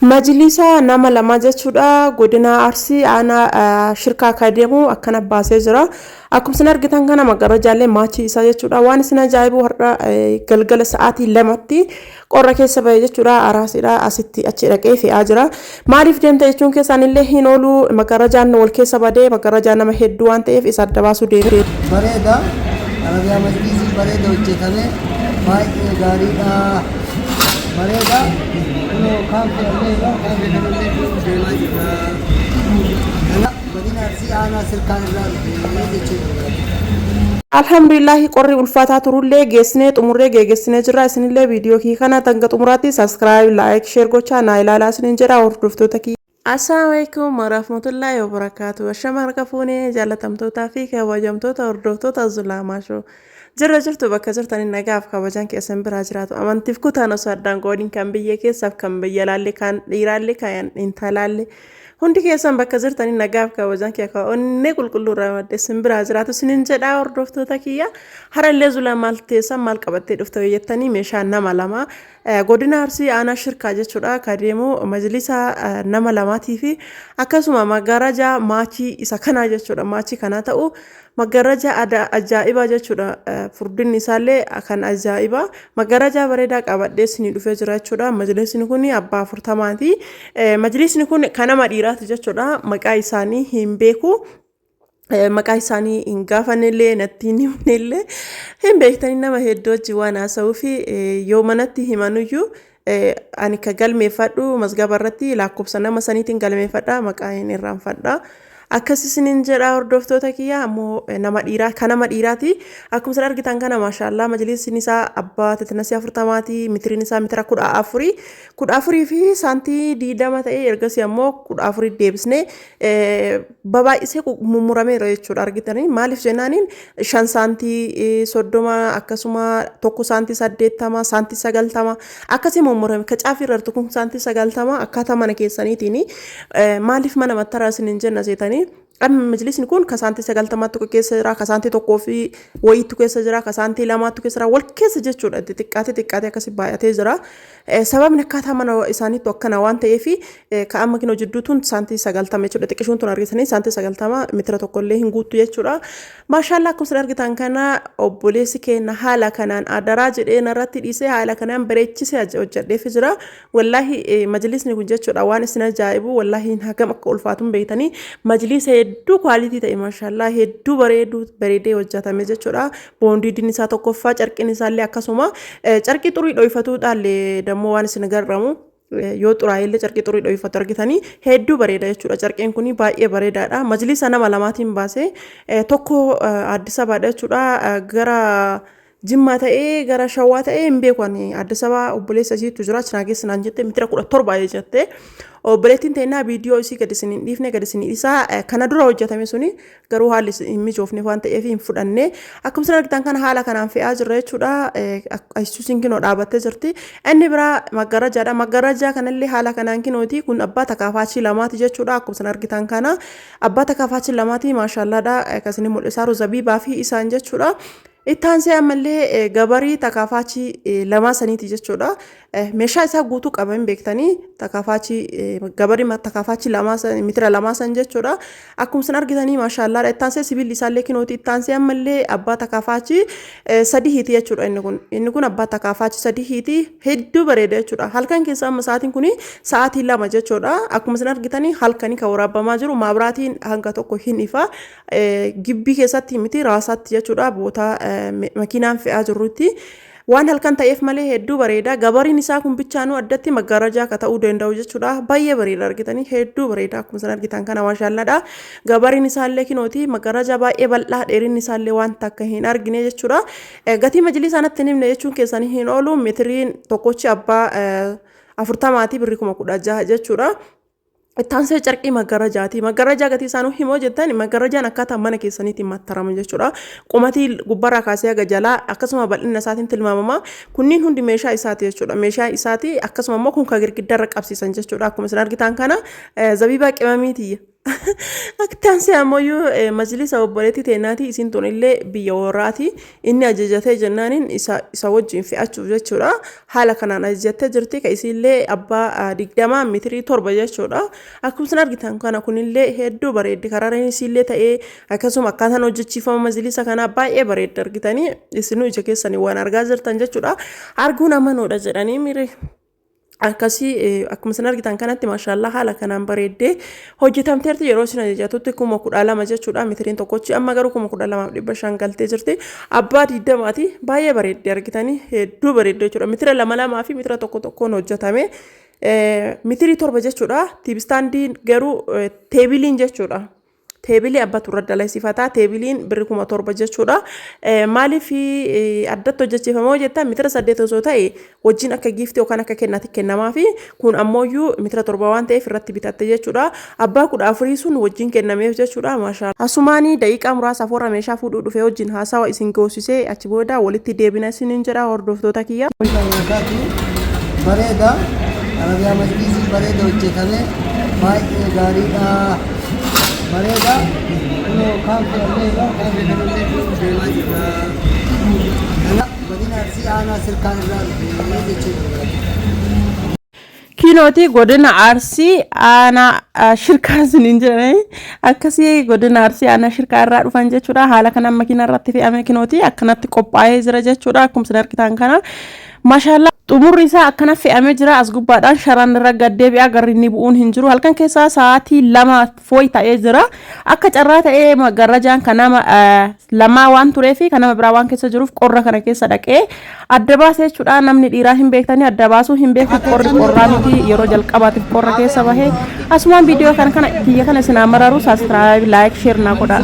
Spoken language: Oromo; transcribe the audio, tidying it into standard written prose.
Majlisa nama lama jechuudha. Godina Arsii aanaa Shirkaa akka deemu akkana baasee jira. Akkuma isin argitan kana maggarajaallee maachii isaa jechuudha. Waan isin ajaa'ibu har'a galgala sa'aatii 2tti qorra keessa ba'e jechuudha. Araasidha asitti achi dhaqee fe'aa jira. Maaliif deemta jechuun keessaan illee hin oolu. Maggarajaan wal keessa badee maggarajaa nama hedduu waan ta'eef isa adda baasuu deeme. Bareeda Arabiyaa majliisii bareeda hojjetame baay'ee gaariidha bareeda kunoo kaan fe'amee irra kaan fe'amee fe'uuf deemaa jirra kana godina Arsii aanaa Sirkaa irraa dhufe jechuu barbaade. Alhamdulillahi qorri ulfaataa turullee geessinee xumurree geegessinee jirra. Isinillee viidiyoo kiyya kana hanga xumuraatti subscribe, like, share gochaa naa ilaalaa isiniin jedha hordoftoota kiyya. Assalamu alaikum warahmatullahi wabarakatuh. Ashama harka fuunee jaalatamtootaa fi kabajamtoota hordoftoota Zulaamaa Show. Jirra jirtu bakka jirtanii nagaaf kabajaan keessan biraa jiraatu. Amantiif kutaan osoo addaan qoodiin kan biyya keessaaf kan biyya laalle kan dhiiraalle kan intalaalle hundi keessan bakka jirtanii nagaaf kabajaan kee akka onnee qulqulluu irraa madde isin biraa jiraatu isinin jedhaa hordoftoota kiyya. Harallee Zulaa maal teessan maal qabattee dhufte jettanii meeshaa nama lama Godina Arsii aanaa Shirkaa jechuudha ka deemu majlisa nama lamaatii fi akkasuma maggaarajaa maachii isa kanaa jechuudha maachii kanaa ta'u maggaarajaa ajaa'ibaa jechuudha furdinni isaallee kan ajaa'ibaa maggaarajaa bareedaa qabadhee isinii dhufee jira jechuudha. Majlisni kun abbaa 40ti. Majlisni kun kan nama dhiiraati jechuudha, maqaa isaanii hin beeku. Maqaa isaanii hin gaafannellee natti hin himnellee hin beektanii nama hedduu wajjin waan haasa'uu fi yoo manatti himanuyyuu ani ka galmeeffadhu mazgaba irratti lakkoofsa nama saniitiin galmeeffadha, maqaa hin irraanfadha. Akkas isiniin jedha hordoftoota kiyya. Ammoo nama dhiiraa kan nama dhiiraati. Akkuma isin argitan kana maashaallaa majlisni isaa abbaa tetinasii 40ti, mitiriin isaa mitira 14 14 fi saantii 20 ta'ee ergasii ammoo 14 deebisnee babaay'isee mummurameera jechuudha. Argitanii maaliif jennaaniin 5 saantii 30 akkasuma 1 saantii 80 saantii 90 akkasii mummurame. Ka caafii irra jirtu kun saantii 90 akkaataa mana keessaniitiin. Maaliif mana mattaraa isin hin jenna seetanii? Amma majlisni kun ka saantii 90tti keessa jira, ka saantii tokkoo fi wayiitu keessa jira, ka saantii lamaatu keessa jira, wal keessa jechuudha. Xixiqqaatee xiqqaatee akkasii baay'atee jira. Sababni akkaataa mana isaaniitu akkana waan ta'eef ka amma kinoo jidduu tun saantii 90 jechuudha. Xiqqishuun tun argitanii saantii 90 mitira tokkollee hin guuttu jechuudha. Maashaallaa akkuma isin argitan kana obboleessi keenya haala kanaan adaraa jedhee narratti dhiisee haala kanaan bareechisee hojjedheef jira. Wallaahi majlisni kun jechuudha waan isin ajaa'ibu wallaahi hagam akka ulfaatu hin beektanii. Majlisa hedduu kwaalitii ta'e maashaallaa hedduu bareedu bareedee hojjetame jechuudha. Boondiidiin isaa tokkoffaa, carqiin isaallee akkasuma carqii xurii dhoyfatuudhaallee dammoo waan isin garramu yoo xuraa'ellee carqii xurii dhoyfatu argitanii hedduu bareeda jechuudha. Carqiin kun baay'ee bareedaadha. Majlisa nama lamaatiin baasee tokko Addis Ababaadha jechuudha. Gara Jimmaa ta'ee gara Shawaa ta'ee hin beeku ani. Addis Ababaa obboleessa isiitu jira achi naa geessi naan jette mitira 17 jette. Obboleettiin teennaa viidiyoo isii gadi isin hin dhiifne gadi isin dhiisaa. Kana dura hojjetame suni garuu haalli hin mijoofne waan ta'eef hin fudhanne. Akkuma isin argitan kana haala kanaan fe'aa jirra jechuudha. Isuusiin kinoo dhaabattee jirti. Inni biraa maggarajaadha. Maggarajaa kanallee haala kanaan kinooti. Kun abbaa takaafaachii lamaati jechuudha. Akkuma isin argitan kana abbaa takaafaachii lamaati maashaallaadha. Kan isin mul'isaa zabiibaa fi isaan jechuudha. Itti aansee ammallee gabarii takaafaachii lamaa saniiti jechuudha. Meeshaa isaa guutuu qaba hin beektanii takaafaachii gabarii takaafaachii lamaa mitira lamaa san jechuudha. Akkuma isin argitanii maashaallaadha. Itti aansee sibiilli isaallee kinooti. Itti aansee ammallee abbaa takaafaachii sadihiiti jechuudha inni kun. Inni kun abbaa takaafaachii sadihiiti hedduu bareeda jechuudha. Halkan keessa amma sa'aatiin kun sa'aatii 2 jechuudha. Akkuma isin argitanii halkanii kan waraabamaa jiru maabraatiin hanga tokko hin ifa. Gibbii keessatti miti raasaatti jechuudha bootaa makiinaan fe'aa jirrutti. Waan halkan ta'eef malee hedduu bareeda. Gabariin isaa kun bichaanuu addatti maggaarajaa akka ta'uu danda'u jechuudha. Baay'ee bareeda argitanii hedduu bareeda akkuma isin argitan kana maashaallaadha. Gabariin isaallee kinooti maggaarajaa baay'ee bal'aa dheerinni isaallee waan takka hin argine jechuudha. Gatii majlisaa natti hin himne jechuun keessanii hin oolu. Mitiriin tokkochi abbaa 40ti birrii 16,000 jechuudha. Ittaansee carqii maggarajaati. Maggarajaa gatii isaanuu himoo jettan maggarajaan akkaataa mana keessaniitiin mattarama jechuudha. Qumatii gubbarraa kaasee haga jalaa akkasuma bal'ina isaatiin tilmaamama. Kunniin hundi meeshaa isaati jechuudha. Meeshaa isaati akkasuma immoo kun kan girgiddaarra qabsiisan jechuudha. Akkuma isin argitan kana zabiibaa qimamiitiyya. Akkaan si ammoo majlisa obboleettii teenyaati. Isiin tun illee biyya warraati. Inni ajajatee jennaaniin isa wajjin fe'achuuf jechuudha. Haala kanaan ajajattee jirti. Ka isiillee abbaa 20 mitirii 7 jechuudha. Akkuma isin argitan kana kunillee hedduu bareeddi. Karaan isiillee ta'ee akkasuma akkaataan hojjechiifama majlisa kanaa baay'ee bareeddi argitanii isinuu ija keessanii waan argaa jirtan jechuudha. Arguun amanuudha jedhanii miire. Akkasii akkuma isin argitan kanatti maashaallaa haala kanaan bareeddee hojjetamteerti. Yeroo isin ajajatutti 12,000 jechuudha mitiriin tokkochi, amma garuu 12,500 galtee jirti. Abbaa 20ti, baay'ee bareeddee argitanii, hedduu bareeddee jechuudha. Mitira lama lamaa fi mitira tokko tokkoon hojjetame, mitirii 7 jechuudha. TV standiin garuu tableiin jechuudha. Tableii abbatu irra dalasifataa, tableiin birri 7,000 jechuudha. Maaliif addatti hojjechiifamoo jettan, mitira 8 osoo ta'e wajjin akka giftii yookaan akka kennaatti kennamaa fi kun ammooyyuu mitira 7 waan ta'eef irratti bitatte jechuudha. Abbaa 14 sun wajjin kennameef jechuudha. Maashaa. Asumaanii daqiiqaa muraasaaf warra meeshaa fuudhuu dhufe wajjin haasawa isin goosisee achi booda walitti deebina isiniin jedha, hordoftoota kiyya. Bareeda. Arabiyaa majlisii bareeda hojjetame, baay'ee gaariidha. Bareeda. Kunoo kaan fe'annee irra kaan fe'annee deemaa jirra. Kana godina Arsii aanaa Sirkaa irraa dhufe jechuudha. Kiinooti godina Arsii aanaa Shirkaa isiniin jedhanii, akkasii godina Arsii aanaa Shirkaa irraa dhufan jechuudha. Haala kanaan makiina irratti fe'ame kinooti akkanatti qophaa'ee jira jechuudha. Akkuma isin argitan kana maashaallaa xumurri isaa akkana fe'amee jira. As gubbaadhaan sharaan irra gaddeebi'aa garri inni bu'uun hin jiru. Halkan keessaa sa'aatii 2 fooyi ta'ee jira. Akka carraa ta'ee garrajaan kan nama lamaa waan tureef, kan nama biraa waan keessa jiruuf qorra kana keessa dhaqee adda baasee jechuudha. Namni dhiiraa hin beektanii adda baasuu hin beeku. Qorri qorraa miti, yeroo jalqabaatiif qorra keessa bahee. Asumaan viidiyoo kana kiyya kana isin mararu subscribe, like, share naa godha.